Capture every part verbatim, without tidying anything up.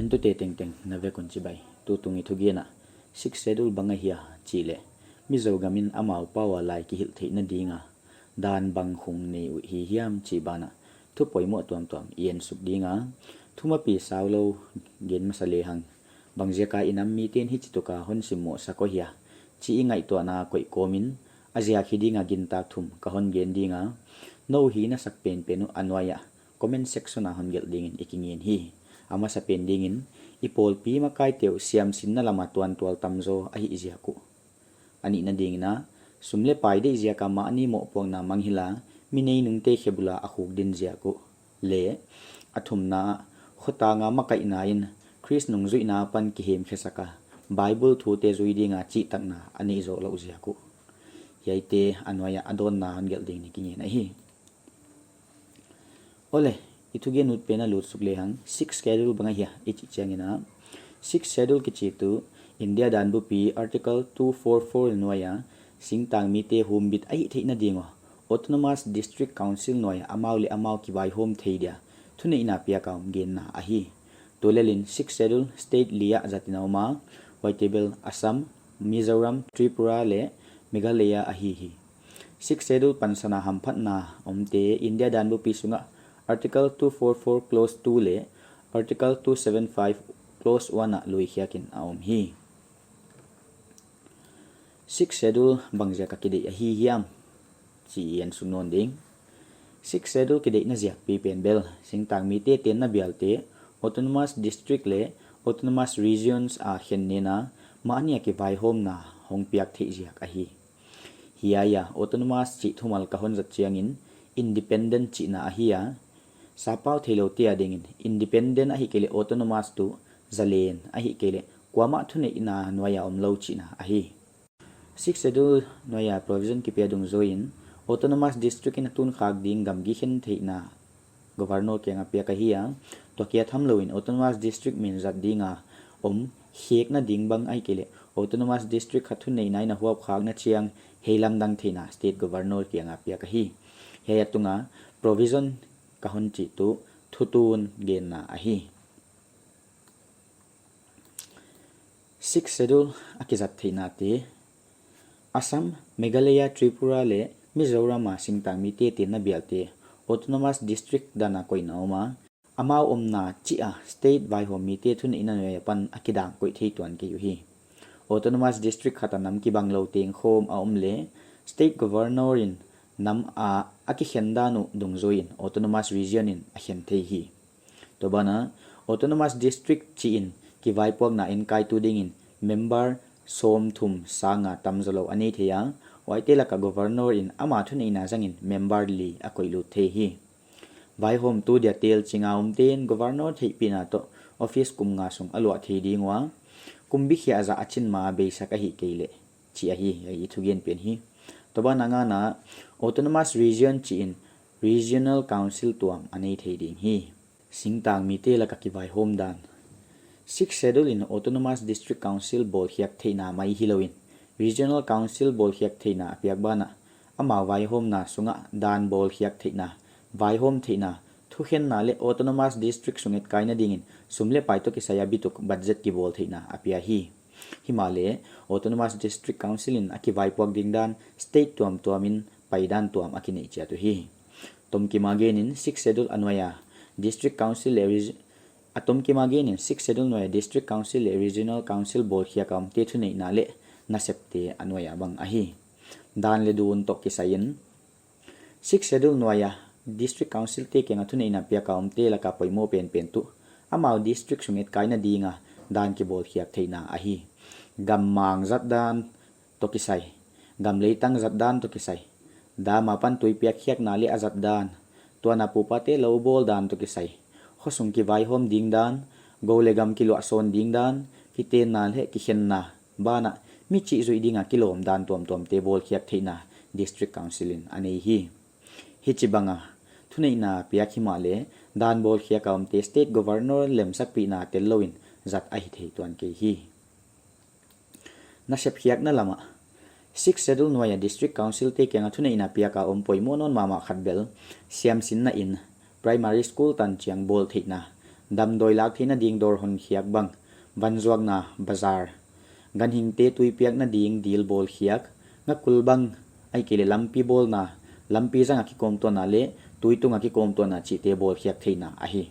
Entute tengteng na vek un chibai. Tutung i thugen ah Sixth Schedule bang ahia chih leh Mizo gam in amau pau a lai kihilh theihna ding a dan bang khung nei uh hi hiam chih ban ah thu poimoh tuamtuam i en suk ding a, thumapi saulou gen masa lehang, bangziak a i nam mite'n hichi tuk a hon simmoh sak uh hia chih i ngaihtuahna koih kawm in, a ziak hi ding a gintak thum ka hon gen ding a, nou hihna sak penpen uh a nuai ah comment section a hon gelh ding in i kingen hi. A masapen ding in, i pawlpi makaite uh siamsinna lam a tuantual tamzaw ahih ziak uh. A nihna ding in a, sum leh pai deih ziak a mahni mohpuakna mangngilh a, mi neinungte khebul a a khukdin ziak uh. Leh a thumna ah, khotang a makaihna in Khrist nungzuihna apan kihemkhe sak a, Bible thute zui ding a chihtakna a neih zoh louh ziak uh. Hiaite a nuai ah a dawnna hon gelh ding in i kingen ahi. Aw leh, i thugen utpen a lut suk lehang, Sixth Schedule bang ahia i chih chiang in a, Sixth Schedule kichi tuh India danbupi Article two four four nuai a singtangmite humbit ahih theihna ding ua Autonomous District Council nuai a amau leh amau kivaihawm thei dia thuneihna piak a om genna ahi. Tulel in Sixth Schedule state li ah zat in a om a, huaite bel Assam, Mizoram, Tripura leh Meghalaya ahi hi. Sixth Schedule pansan a hamphatna omte India danbupi sung ah Article two four four Clause two leh Article two seven five Clause one ah luikhiak in a om hi. Sixth Schedule bangziak a kideih ahi hiam chih i en suk nawn ding. Sixth Schedule kideihna ziakpi pen bel singtangmite tenna bialte Autonomous District leh Autonomous Regions a khen nen a, mahni a kivaihawmna hong piak theih ziak ahi. Hiai a Autonomous chih thumal ka hon zat chiang in independent chihna ahi a, sappau theiloute a ding in independent ahihkeileh autonomous tuh zalen ahihkeileh kuamah thuneihna nuai a omlou chihna ahi. Sixth Schedule nuai a provision kipia dungzui in Autonomous District in a tunkhak ding gamgi khen theihna Governor kiang a piak ahi a, tua kia thamlou in Autonomous District min zat ding a om khekna ding bang ahihkeileh Autonomous District khat thuneihna in a huapkhakna chiang heilamdang theihna State Governor kiang a piak ahi. Hiai a tung a provision ka hon chih tuh thutun genna ahi. Sixth Schedule a kizat theihnate, Assam, Meghalaya, Tripura leh Mizoram a singtangmite tenna bialte Autonomous District dan a koihna om a, amau omna chih a state vaihawm mite thuneihna nuai apan a kidang koih thei tuan kei uhi. Autonomous District khat a nam kibanglou tengkhawm a om leh State Governor in nam a a kikhen dan uh dungzui in Autonomous Region in a khen thei hi. Tua ban a Autonomous District chih in kivaipuakna enkaitu ding in member sawmthum sang a tamzaw lou a nei thei a, huaite lak a Governor in ama thuneihna zang in member li a koihlut thei hi. Vaihawmtu dia tel ching a omte'n Governor theihpihna toh office kum nga sung a luah thei ding ua, kum bikhiah zah a chin ma a beisak ahihkeileh chih ahi, hiai i thugen pen hi. Tua ban a ngana Autonomous Region chih in Regional Council tuam a nei thei ding hi. Singtangmite lak a kivaihawm dan. Sixth Schedule in Autonomous District Council bawlkhiak theihna mai hilou in Regional Council bawlkhiak theihna a piak ban ah, amau vaihawmna sung ah dan bawlkhiak theihna, vaihawm theihna, thukhenna leh Autonomous District sung etkaina ding in sum leh pai toh kisai a bituk budget kibawl theihna a pia hi. Himahleh Autonomous District Council in a kivaipuak ding dan state tuamtuam in paidan tuam a kineih chiat uhi. Tomkim a gen in Sixth Schedule a nuai a District Council leh reg-, a tomkim a gen in Sixth Schedule nuai a District Council leh Regional Council bawlkhiak a omte thuneihna leh nasepte a nuai a bang ahi. Dan leh dun toh kisai in Sixth Schedule nuai a District Councilte kiang a thuneihna piak a omte lak a poimoh penpen tuh amau district sung etkaina ding a dan kibawlkhiak theihna ahi. Gammang zat dan toh kisai, gam leh tang zat dan toh kisai, dam apan tui piakkhiakna leh a zat dan, tuana pupate lou bawl dan toh kisai, khosung kivaihawm ding dan, gou leh gam kiluah sawn ding dan, kitenna leh kikhenna ban ah mi chih zuih ding a kilawm dan tuamtuamte bawlkhiak theihna District Council in a nei hi. Hichibang a thuneihna piak himahleh dan bawlkhiak a omte State Governor lemsakpihna tellou in zat ahi thei tuan kei hi. Nasepkhiakna lam ah Sixth Schedule nuai a District Councilte kiang a thuneihna piak a om poimoh nawn mahmah khat bel siamsinna in primary school tan chiang bawl theihna, damdawi lak theihna ding dawr honkhiak bang, vanzuakna bazar, ganhingte tui piakna ding dil bawlkhiak, ngakul bang, ahihkeileh lampi bawlna, lampi zanga kikawmtuahna leh tui tunga kikawmtuahna chihte bawlkhiak theihna ahi.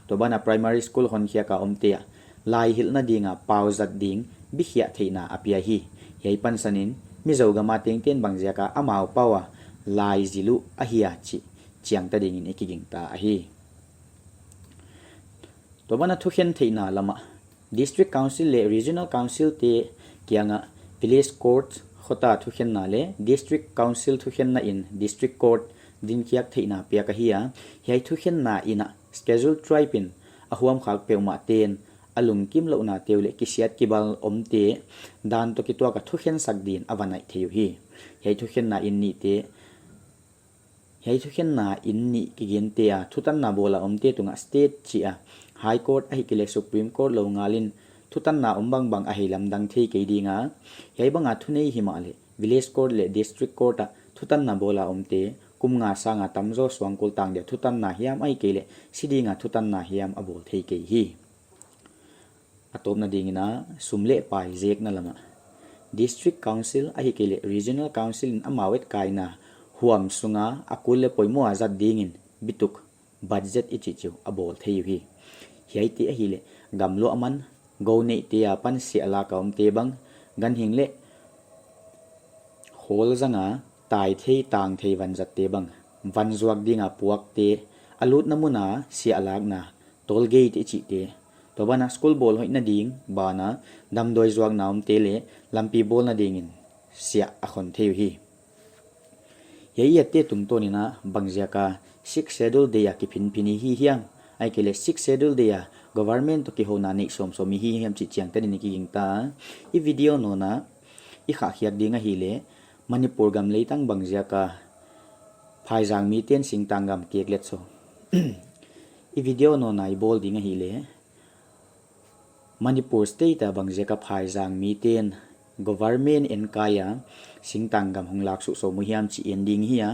Tua bana primary school honkhiaka omte ah lai hilhna dinga pau zat ding bikhiah theihna a pia hi. Hiai pansanin Mizo gama tengten bangziaka amau pau a lai zil uh ahia chih chiangta dingin i kigingta ahi. Tua bana thukhen theihna lamah District Council leh Regional Councilte kiangah Village Court khota thukhenna leh District Council thukhenna in District Court dinkhiak theihna piak ahi a, hiai thukhenna in ah Scheduled Tribe in a huamkhak peuhmahten a lungkimlouhnate uh leh kisiat kibal omte dan toh kituaka thukhensak din a va naih thei uhi. Hiai thukhenna in nihte Hiai thukhenna in nih kigente a thutanna bawla omte tungah state chih a High Court ahihkeileh Supreme Court lou ngalin thutanna om bangbang a hei lamdang theikei dinga, hiai banga thunei himahleh Village Court leh District Court ah thutanna bawla omte kum nga sanga tamzaw suangkul tang dia thutanna hiam ahihkeileh si dinga thutanna hiam a bawl theikei hi. A tawpna dingin a sum leh pai zekna lamah District Council ahihkeileh Regional Council in amau etkaina huam sunga a kul leh poimoh a zat dingin bituk, budget i chih chu a bawl thei uhi. Hiaite ahihleh gamluahman, gou neihte apan siahlak a omte bang, ganhing leh khawl zanga taithei tangthei vanzatte bang, vanzuak dinga puakte, a lutna muna siahlakna, toll gate i chihte, tua bana school bawlhoihna ding bana damdawi zuakna omte leh lampi bawlna dingin siah a khon thei uhi. Hiai iatte tungtawnin a bangziaka Sixth Schedule Day a kiphinphin i hi hiam, ahihkeileh Sixth Schedule Day a government toh kihouna neih sawmsawm i hi hiam chih chiangtanin i kigingta. I video nawna i khahkhiak ding ahihleh Manipur gam leitang bangziaka phaizang miten singtang gam keklet so. I video nawna i bawl ding ahihleh Manipur state a bangziaka phaizang miten government enkaiin singtang gam hong lak suksawm uh hiam chih en ding hi a,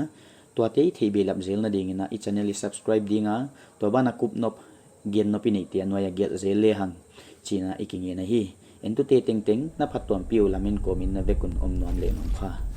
tuate i theih behlap zelna dingin a i channel i subscribe dinga, tua bana kup nop gen nop i neihte a nuaia gelh zel lehang chihna i kingen ahi. Entute tengteng na phattuampih uh lamen kawmin na vek un om nuam leh mangpha.